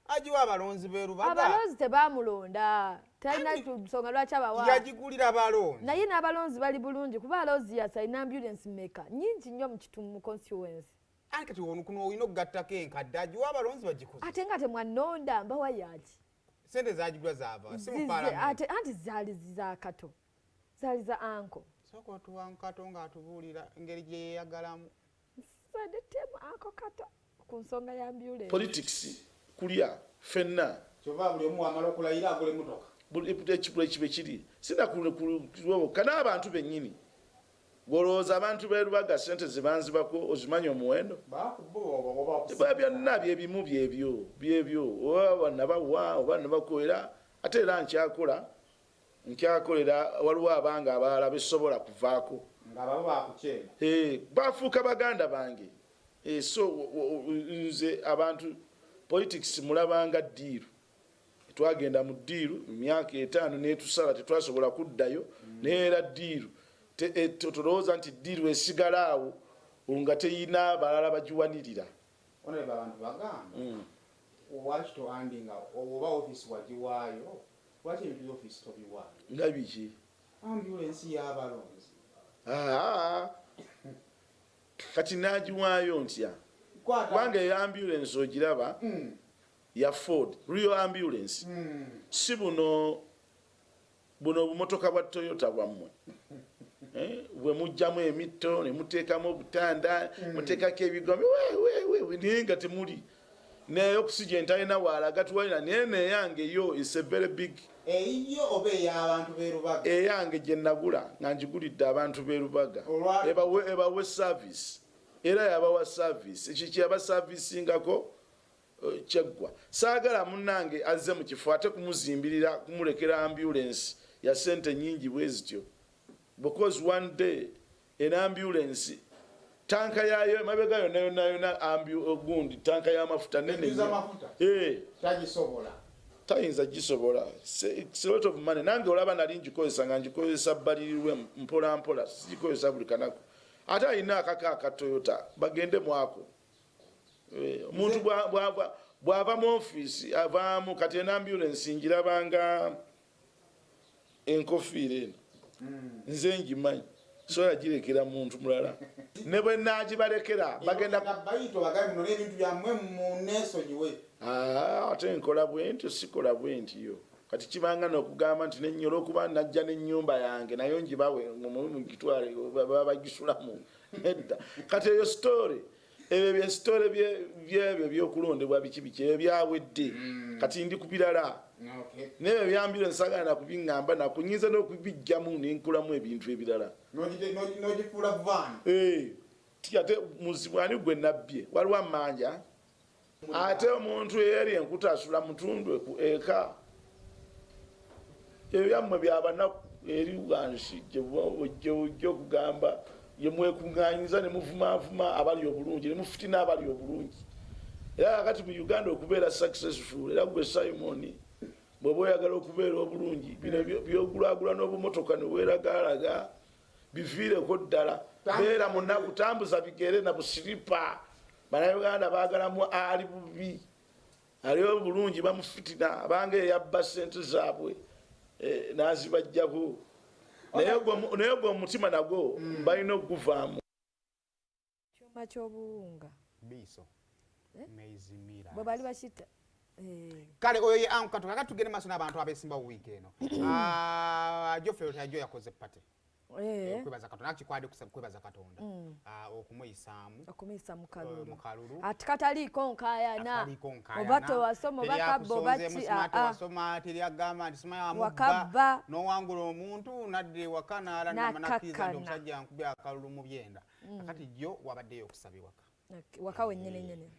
Agiwa abalonzi b'e Lubaga. Abalonzi tebamulonda, talina nsonga lwaki abawa. Yagigulira balonzi. Naye n'abalonzi bali bulungi, kuba Alozias alina ambulance meka nyingi nnyo mu kitundu, mu constituency. Anti kati ono kuno olina okugattako enkadde, agiwa abalonzi bagikoze. Ate nga temwanonda, mbawa yaki? Sente zagigula zaava si mu Zize Parliament. Ate anti zaali za Kato, zaali za uncle. Sooka otuwa Kato ng'atubuulira engeri gye yeeyagalamu. Sadetemu uncle Kato ku nsonga ya ambulance. Politics kulya ffenna. Kyova buli omu wamala okulayira agula emmotoka. Ekibula ekibe kiri sinakulwobokka n'abantu bennyini. Gwolowooza abantu b'e Lubaga sente zebanzibako ozimanyi omuwendo? Bakubo. Byonna byebimu, byebyo byebyo, oba nabawa oba nabakolera. Ate era nkyakola, nkyakolera. Waliwo abange abalala besobola kuvaako. Nga babo bakukyenda. Bafuuka baganda bange. So nze abantu politics mulabanga deal. Twagenda mu deal myaka 5 netusala, tetwasobola kuddayo. Naye era deal tolowooza nti deal esigala awo nga teyina balala bagiwanirira. Honorable, abantu bagamba, lwaki tohandinga oba ofiisi wagiwaayo? Lwaki ebintu by'ofiisi tobiwaayo? Nga biki? Ambulensi y'abalonzi. Aa, kati nagiwaayo ntya? Kubanga eyo ambulance ogiraba ya Ford, real ambulance, si buno buno obumotoka bwa Toyota bwammwe. Bwe mugjamu emitto ne muteekamu obutanda, muteekako ebigombe wewewe, naye nga temuli naye oxygen talina waalaga tuwalina. Naye neyange yo is a very big. Eyiyo oba ey'abantu b'e Lubaga? Eyange gye nagula nga ngigulidde abantu b'e Lubaga. Ebawe service, era yabawa service. Ekyo kyeyabaservisingako kyeggwa. Saagala munnange azze mu kifo ate kumuzimbirira, kumulekera ambulance ya sente nyingi bwe zityo, because one day en ambulance tanka yayo emabega yonna yonna yonna gundi tanka y'amafuta nene Ejuza nnyo. Amafuta. Eh, Tagisobola. Tayinza gisobola. It's a lot of money. Nange olaba nali ngikozesa nga ngikozesa balirirwe mpola mpola, sigikozesa buli kanaku. Ate alina akaka aka Toyota, bagende mwako. Omuntu bw'ava mu ofiisi avaamu. Kati ena ambulance ngirabanga enkofiira eno, nze ngimanyi, sobola girekera muntu mulala. Ne bwe naagibalekera bagenda Bayito bagambe muno n'ebintu byammwe muneesonyiwe. Ah, ate nkola bwe ntyo, sikola bwe ntyo. Kati kibanga nokugamba nti nenyola okuba najja n'ennyumba yange nayo ngibawe mugitwale baba bagisulamu. Nedda. Kati eyo story, ebyo bye story byebyo byokulondebwa biki biki, ebyo byawedde. Kati ndi ku birala. Nebyo byambiro nsagala nakubiŋŋamba, nakunyinza n'okubijjamu nenkolamu ebintu ebirala. N'ogifuula van. Eh, ti ate muzibu ani gwe nabbye? Waliwo amanja. Ate omuntu eyeri enkuta asula mutundu eka. Ebyo byammwe byabanaku eri wansi gyojja okugamba yemwekuŋŋanyiza ne muvumaavuma abali obulungi, ne mufitina abali obulungi. Era kakati mu Uganda okubeera successful, era gwe Simon bw'oba oyagala okubeera obulungi, bino byogulagula n'obumotoka neweeragalaga biviireko ddala. Beera munaku, tambuza bigere na busiripa. Bannayuganda baagalamu ali bubi, ali obulungi bamufitina abanga eyabba sente zaabwe, n'azibajjako. Naye gwe omutima nagwo balina okuguvaamu. Kyuma ky'obuwunga. Biiso. Eh? Maize millers. Bwe bali bakita. Kale oyo ye uncle Kato. Kakati tugende maaso n'abantu abeesimbawo wiiki eno. Ah, Geoffrey Lutayo yakoze party okwebaza Katonda, nakikwade kwebaza Katonda, okumuyisaamu okumuyisa mu mu kalulu. Kalulu. Ati kataliiko nkaayana. Ataliiko nkaayana. Oba tewasoma, oba Teri kabba, oba akusonzeemu, ki. sima Aa. tewasoma, teri agamba nti sima yamubba. Wakabba. N'owangula omuntu nadda ewaka n'ala nakkiriza nti N'akakkana. omusajja ankubye akalulu mu byenda. Kakati jjo wabaddeyo okusaba ewaka. Waka wennyini nyini.